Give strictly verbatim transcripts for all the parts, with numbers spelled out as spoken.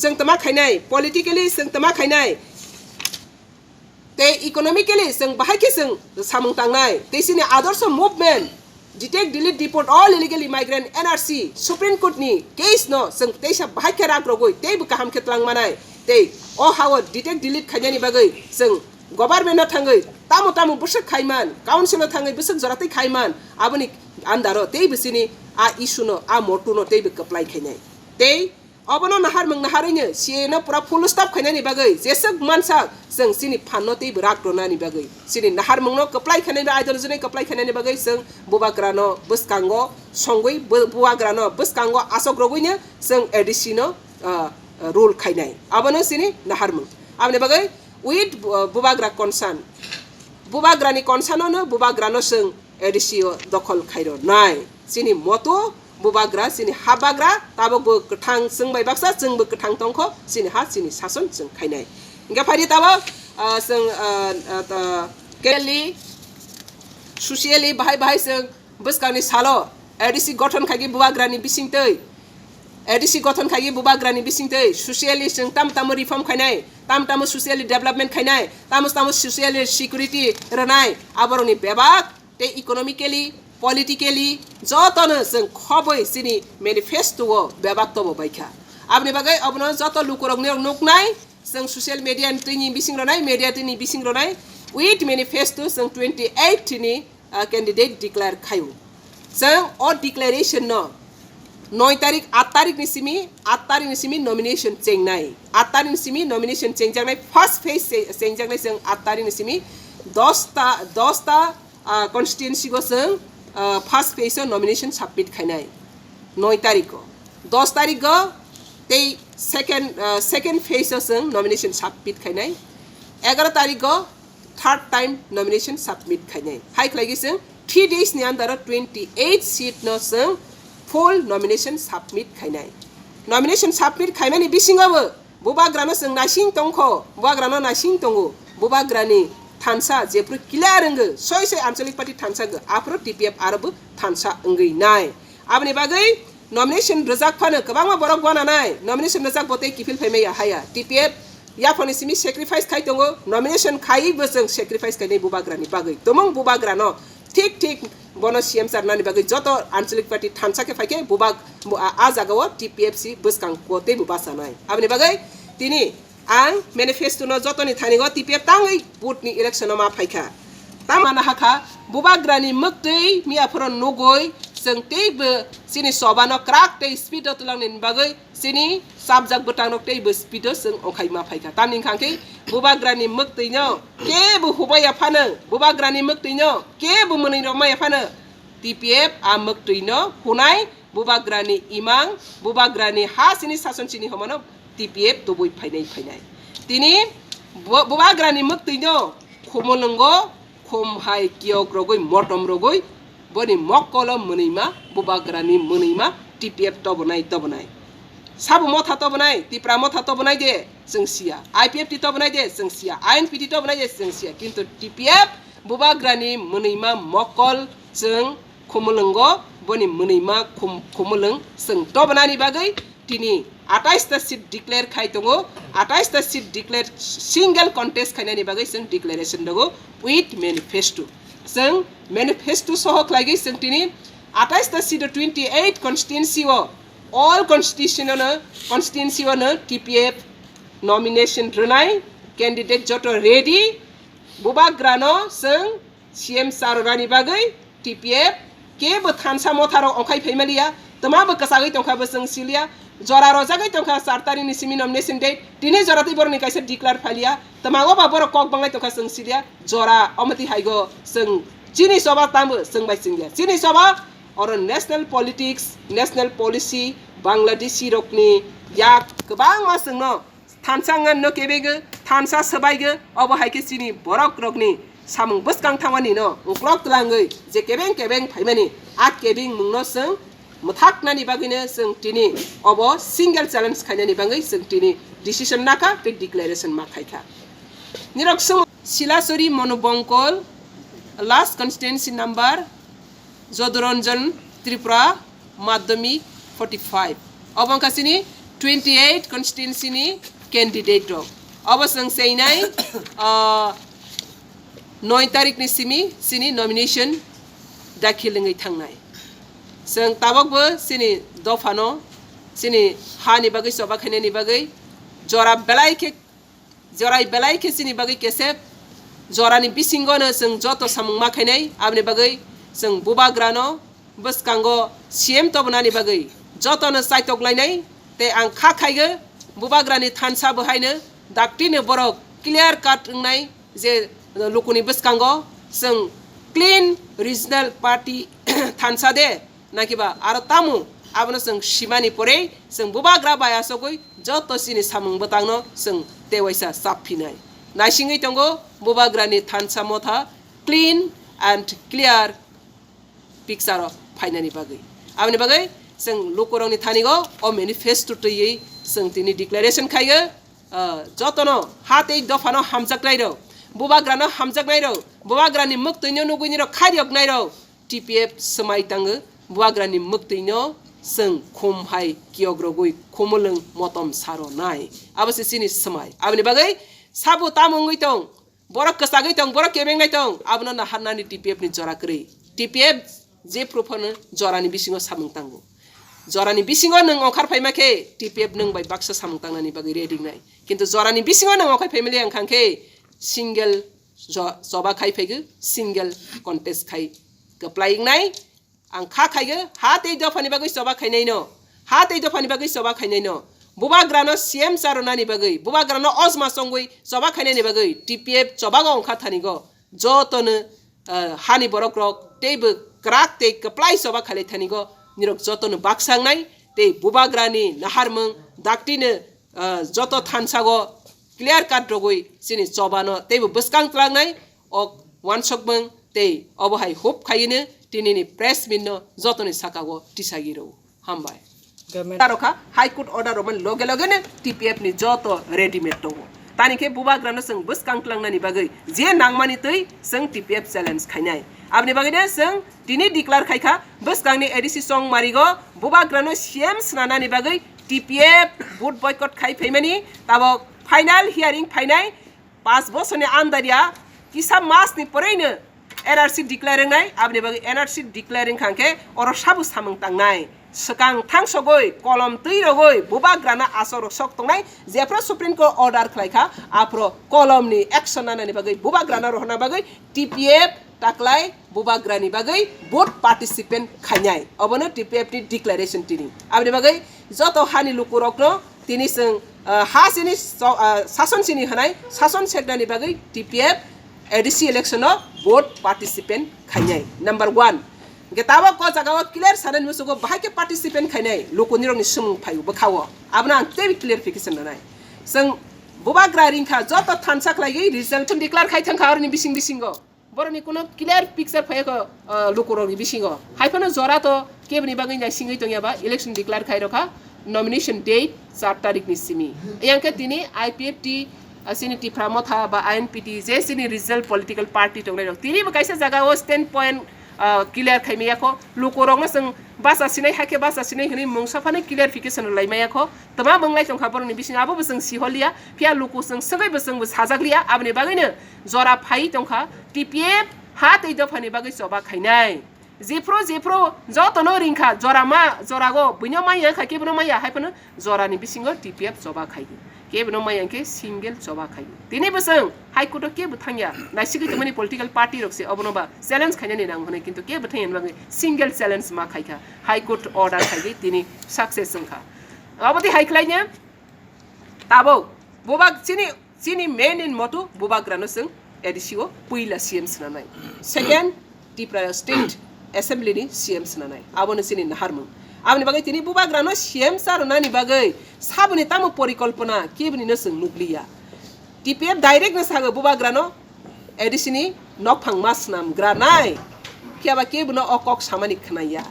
Chwng tama khainai, politically chwng tama khainai, tei economically chwng bahai khe chwng samung tangnai, tei chini adorsho movement, detect, delete, deport all illegal immigrant, N R C, Supreme Court ni case no chwng teisa bahai khe rak rogwi teibo kaham khe twlang manai, tei o hao detect, delete khainani bagwi chwng government no thangwi tamo tamo bwswk khaiman, council o thangwi bwswk joratwi khaiman, aboni andaro teibo chini a issue no, a motu no teibo kwplai khainai. Tei obono naharmung naharwino C A A no pura full stop khainani bagwi jeswk mansak chwng chini phanno teibo rak rwnani bagwi, chini naharmungno kwplai khainani bagwi, ideology no kwplai khainani bagwi chwng bubagrano bwskango songwi bu-, bubagrano bwskango asok rogwino chwng A D C no, ah, rule khainai. Abono chini naharmung. Aboni bagwi with, ah, bubagra concern. Bubagrani concern-o no bubagrano chwng A D C o dokhol khairo nai. Chini moto bubagra, chini habagra, tabok bo kwthang chwng bai baksa, chwng bo kwthang tongkho, chini ha, chini sason chwng khainai. Hingke phaidi tabok, ah, chwng, ah, ah, ta-, clearly, socially bahai bahai chwng bwskangni salo A D C gothon khaigi bubagrani bisingtwi, A D C gothon khaigi bubagrani bisingtwi socially chwng tam tamo reform khainai, tam tamo socially development khainai, tamo tamo socially security rwnai, aborokni bebak tei economically, politically jotono chwng khobwi chini manifesto-o bebak tobo baikha. Aboni bagwi obono joto lukurokni nuknai, chwng social media ni twi ni bising rwnai, media twi ni bising rwnai, with manifesto chwng twenty eight ni, ah, candidate declare khaio. Chwng o declaration no noi tarik, at tarik ni simi, at tarik ni simi nomination chengnai. At tarik ni simi nomination chengjaknai, first phase che-, chengjaknai chwng at tarik ni simi dosta, dosta, ah, constituency go chwng, ah, first phase o nomination submit khainai. Noi tarik o, dos tarik o tei second, ah, second phase o chwng nomination submit khainai. Egaro tarik o third time nomination submit khainai. Hai khlaigwi chwng three days ni under o twenty eight seat no chwng full nomination submit khainai. Nomination submit khaimani bisingo bo bubagrano chwng naising tongkho, bubagrano naising tongo. Bubagrani thansa jephru clear wngwi, soi soi Anchalik Party thansa wngwi, aphuru T P F aro bo thansa wngwi nai. Aboni bagwi nomination rwjak phano kwbangma borok gwananai, nomination rwjak bo tei kiphil phaimaya haya. T P F yaphangni simi sacrifice khai tongo, nomination khaiwi bo chwng sacrifice khainai bubagrani bagwi. Tumung bubagrano thik thik bono C M charnani bagwi joto Anchalik Party thansa khe phaikhe bubag-, bu-, a, a jagao T P F C bwskang ko teibo bachanai. Aboni bagwi tini ang manifesto no jotoni thani o T P F tangwi vote ni election o ma phaikha. Tamo na hakha bubagrani mwktwi miya phoro nugwi chwng teibo chini soba no kwrak tei speed o twlangni bagwi chini sabjak bwtang rok teibo speed o chwng okhai ma phaikha. Tamni hwnkha khe bubagrani mwktwi no kebo hubaya phano, bubagrani mwktwi no kebo mwnwi rok maya phano T P F a mwktwi no hunai bubagrani imang, bubagrani ha chini sason chini homono T P F tubui phainai phainai. Tini bu-, bubagrani mwktwi no khumulwngo khum hai kiyok rogwi motom rogwi boni mokkolo mwnwima bubagrani mwnwima T P F tobonai tobonai. Sabo motha tobonai, Tipra motha tobonai de chwng siya, I P F T tobonai de chwng siya, I N P T tobonai de chwng siya, kintu T P F bubagrani mwnwima mokkol chwng khumulwngo boni mwnwima khum-, khumulwng chwng tobonani bagwi tini atais ta seat declare khai tongo, atais ta seat declare single contest khainani bagwi chwng declaration dogo with manifesto. Chwng manifesto soho khlaigwi chwng tini atais ta seat o twenty eight constituency o, all constitution o no, constituency o no T P F nomination rwnai candidate joto ready, bubagrano chwng C M charwnani bagwi T P F kebo thansa motharok ongkhai phaimaliya, twma bo kwchagwi tongkha bo chwng siliya, jora rojagwi tongkha char tarikni simi nomination date, tini jora tei borokni kaisa declare phailiya, twma o ba borok kok banglai tongkha chwng siliya, jora omo twi haigo chwng chini choba tambo chwng bai chwngya, chini choba oro national politics, national policy, Bangladeshi rokni yak kwbangma chwngno thansa wngna no kebego, thansa swbaigo, obo hai khe chini borok rokni samung bwskang thangmani no uklok twlangwi je kebeng kebeng phaimani a kebeng mungno chwng mwthaknani bagwino chwng tini obo single challenge khainani bagwi chwng tini decision nakha tei declaration ma khaikha. Nirok swng Silasori Monu Bongkol, last constituency number Joduranjan Tripura, Madhyamik forty five. Obo wngkha chini twenty eight constituency ni candidate rok. Obo chwng cheinai, ah, noi tarik ni simi chini nomination dakhil wngwi thangnai. Chwng tabokbo chini dophano chini hani bagwi choba khainani bagwi jora belai khe, jorai belai khe chini bagwi kesep. Jorani bisingono chwng joto samung ma khainai, aboni bagwi chwng bubagrano bwskango C M tobonani bagwi jotono chaitoklainai. Tei ang kha khaigo, bubagrani thansa bo haino daktino borok clear cut wngnai je lukuni bwskango chwng clean regional party thansa de, nakiba aro tamo, abono chwng simani pore chwng bubagra bai asogwi joto chini samung bwtangno chwng tewaisa chap phinai. Naisingwi tongo bubagrani thansa motha clean and clear picture o phainani bagwi. Aboni bagwi chwng lukurokni thanigo o manifesto twiwi chwng tini declaration khaigo, ah, jotono ha tei dophano hamjaknairok, bubagrano hamjaknairok, bubagrani mwktwino nugwinirok khairiyoknairok, T P F swmai tango, bubagrani mwktwino chwng khum hai kiyokrogwi khumulwng motom saro nai. Abo se chini swmai. Aboni bagwi sabo tamo wngwi tong, borok kwchagwi tong, borok kebengnai tong, abono naharnani T P F ni jora kwrwi. T P F je phuru phano jorani bisingo samung tango. Jorani bisingo nwng ongkhar phaima khe T P F nwng bai baksa samung tangnani bagwi ready wngnai. Kintu jorani bisingo nwng ongkhar phaimali wngkha khe single jo-, choba khai phaigo, single contest khai kwplai wngnai. Ang kha khaigo, ha tei dophani bagwi choba khainaino, ha tei dophani bagwi choba khainaino, bubagrano C M charonani bagwi, bubagrano ojma chongwi choba khainani bagwi T P F chobago ongkha thanigo, jotono, ah, hani borokrok teibo kwrak tei kwplai choba khailai thanigo, nirok jotono baksa wngnai tei bubagrani naharmung daktino, ah, joto thansago clear cut rogwi chini chobano teibo bwskang twlangnai. Ok, wansukmung tei obo hai hope khaino tinini press meet no jotoni sakao tisagi rwo. Hambai. Government. Tarokha High Court order romani loge loge no T P F ni joto ready made tongo. Tani khe bubagrano chwng bwskang tlangnani bagwi je nangmani twi chwng T P F challenge khainai. Aboni bagwi no chwng tini declare khaikha bwskangni A D C Chongmarigo bubagrano C M swnanani bagwi T P F vote boycott khai phaimani tabok final hearing phainai. Paanch bosorni andar ya kisa masni pore no N R C declare wngnai, aboni bagwi N R C declare wngkha khe oro sabo samung tangnai. Swkang thangsogwi kolom twi rogwi bubagrana aswk rok sok tongnai, jephru Supreme Court order khlai kha, aphuru kolomni action nanani bagwi bubagrana rohorna bagwi T P F taklai bubagrani bagwi vote participant khainai. Obono T P F ni declaration tini. Aboni bagwi joto hani lukurokno tini chwng, ah, ha chini so-, ah, sason chini hwnai, sason sekdani bagwi T P F A D C election o vote participant khainai. Number one. Hwnkhe tabok o jaga o clear sanani musugo bahai khe participant khainai lukunirokni swmung phaio bwkhao. Abono ang tei clarification rwnai. Chwng bubagra ringkha joto thansa khlaigwi result declare khai thangkha oroni bising bisingo. Borokni kuno clear picture phaiya kho, ah, lukurokni bisingo. Haiphano jora to keboni bagwi naisingwi tongya ba election declare khai rokha, nomination date char tarikni simi. Yang khe tini I P F T, ah, chini Tipra Motha ba I N P T je chini regional political party tongnai rok. Tini bo kaisa jaga o stand point, ah, clear khai maya kho. Lukurokno chwng bacha sinai hakhe bacha sinai hwnwi mungsa phano clarification rwlai maya kho. Twma mwnglai tongkha borokni bisingo, abo bo chwng siholiya, phiya luku chwng swngwi bo chwng bo sajak liya, aboni bagwino jora phai tongkha T P F ha tei dophani bagwi choba khainai. Jephru jephru jotono ringkha, jora ma, jorago buino maya kha, kebono maya, hai phano jorani bisingo T P F choba khaigo, kebono maya khe single choba khaigo. Tini bo chwng High Court o kebo thangya, naisigwi tongmani political party rok se obono ba challenge khainani nang hwnwi, kintu kebo thangya bagwi single challenge ma khaikha, High Court order khaigwi tini success wngkha. Abo tei hai khlaina tabok bubak chini, chini main in moto bubagrano chwng A D C o puila C M swnanai. Second, Tipra State Assembly ni C M swnanai. Abono chini naharmung. Aboni bagwi tini bubagrano C M sa rwnani bagwi saboni tamo porikolpona keboni no chwng nukliya. T P F direct no sago bubagrano A D C ni nokphang ma swnam gra nai. Phiya ba kebo no o kok samani khwnaya.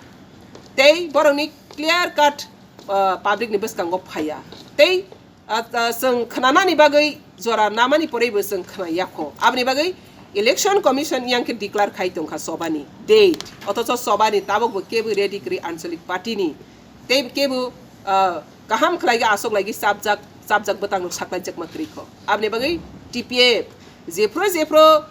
Tei borokni clear cut, ah, public ni bwskango phaiya. Tei, ah, ah, chwng khwnanani bagwi jora namani porwi bo chwng khwnaya kho. Aboni bagwi Election Commission yang khe declare khai tongkha chobani date. Othocho chobani tabok bo kebo ready kwrwi Anchalik Party ni. Tei kebo, ah, kaham khlai aswk lai chapjak chapjak bwtang rok saklai jakma kwrwi kho. Aboni bagwi T P F jephru jephru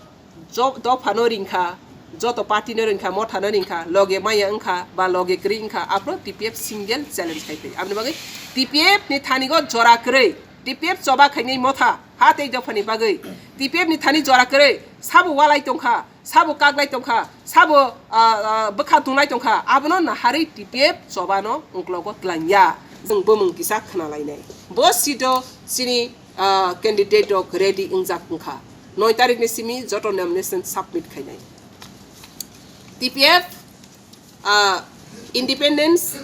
jo-, dopha no ringkha, joto party no ringkha, motha no ringkha, loge maya wngkha ba loge kwrwi wngkha, aphuru T P F single challenge khai phai. Aboni bagwi T P F ni thani go jora kwrwi, T P F choba khainai motha ha tei dopha ni bagwi, T P F ni thani jora kwrwi sabo walai tongkha, sabo kaklai tongkha, sabo, ah, ah, bwkha tunglai tongkha, abono naharwi T P F chobano uklogo twlangya. Chwng bumung kisa khna lainai. Bo seat o chini, ah, candidate rok ready wngjak wngkha. Noi tarikh ni simi joto nomination submit khainai. T P F, ah, independence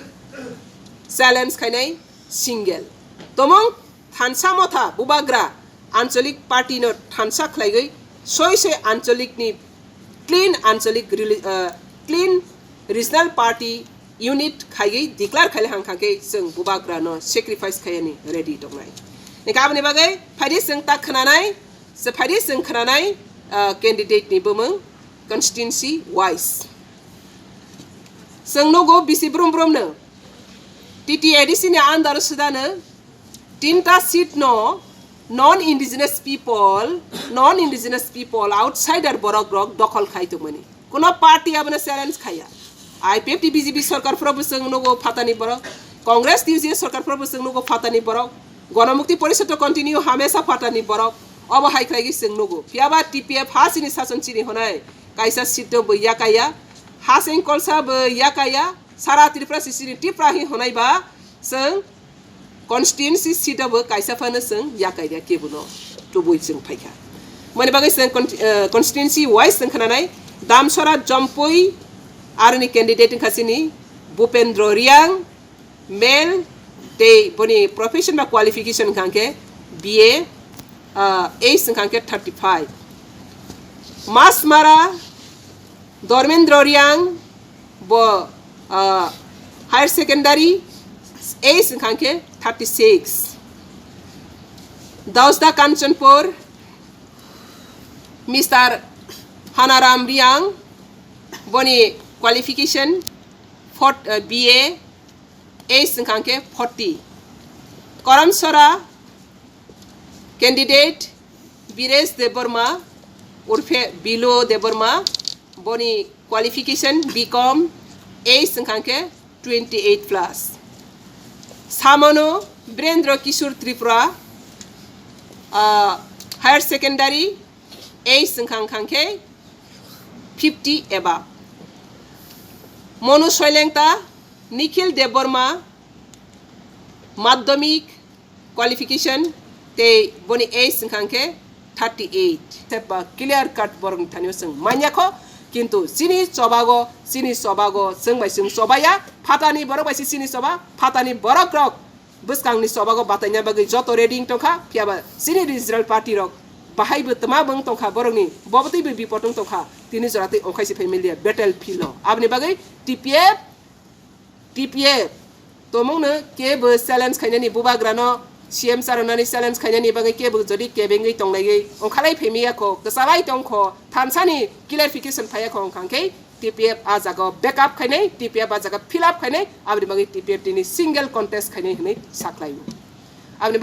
challenge khainai single. Tomong thansa motha bubagra anchalik party no thansa khlaigwi soi soi anchalik ni clean anchalik reli-, ah, clean regional party unit khaiwi declare khaile hangkha khe chwng bubagra no sacrifice khaiyani ready tongnai. Hingkhe aboni bagwi phaidi chwng ta khwnanai, se phaidi chwng khwnanai, ah, candidate ni bumung constituency wise. Chwng nugo bisi brum brum no T T A D C ni under o swdano tinta seat no non indigenous people, non indigenous people, outsider borok rok dokhol khai tongmani. Kuno party abono challenge khaya. I P F T B J P sarkar phoro bo chwng nugo phatani borok, Congress T U J sarkar phoro bo chwng nugo phatani borok, Ganamukti Porishad to continue hamesa phatani borok, obo hai khlai chwng nugo. Phiyaba T P F ha chini sason chini honai kaisa seat o bo yakaya, ha sengkolsa bo yakaya, sara Tripura si chini Tripura hi honai ba chwng constituency seat o bo kaisa phano chwng yakai ya kebono tubui chwng phaikha. Mani bagwi chwng con-, eh, constituency wise chwng khwnanai Damsora Jompui aroni candidate wngkha chini Bhupendra Riang, male, tei boni profession ba qualification wngkha khe B A, ah, age wngkha khe thirty five. Masmara Dharmendra Riang, bo, ah, higher secondary, age wngkha khe thirty six. Dausda Kanchanpur, Mister Hanaram Riang, boni qualification fort-, ah, B A, age wngkha khe forty. Koramsora candidate Biresh Debbarma, urphe Bilo Debbarma, boni qualification B Com, age wngkha khe twenty eight plus. Samano Birendra Kishore Tripura, ah, higher secondary, age wngkha khe fifty above. Monu Soilengta, Nikhil Debbarma, madhyamik qualification tei boni age wngkha khe thirty eight. Tei ba clear cut borokni thani o chwng manya kho, kintu chini chobago, chini chobago chwng bai chwng chobaya, phatani borok bai se chini choba, phatani borok rok bwskangni chobago bataina bagwi joto ready wng tongkha, phiyaba chini regional party rok bahai bo twma bo wng tongkha, borokni bo twi bo bipot wng tongkha, tini jora tei ongkhai se phai manya battle field o. Aboni bagwi T P F, T P F tomongno kebo challenge khainani, bubagrano C M charonani challenge khainani bagwi kebo jodi kebengwi tonglaiwi ongkhalai phaimaya kho, kwchalai tongkho, thansani clarification phaiya kho wngkha khe T P F a jaga o backup khainai, T P F a jaga fill up khainai, aboni bagwi T P F tini single contest khainai hwnwi saklaio.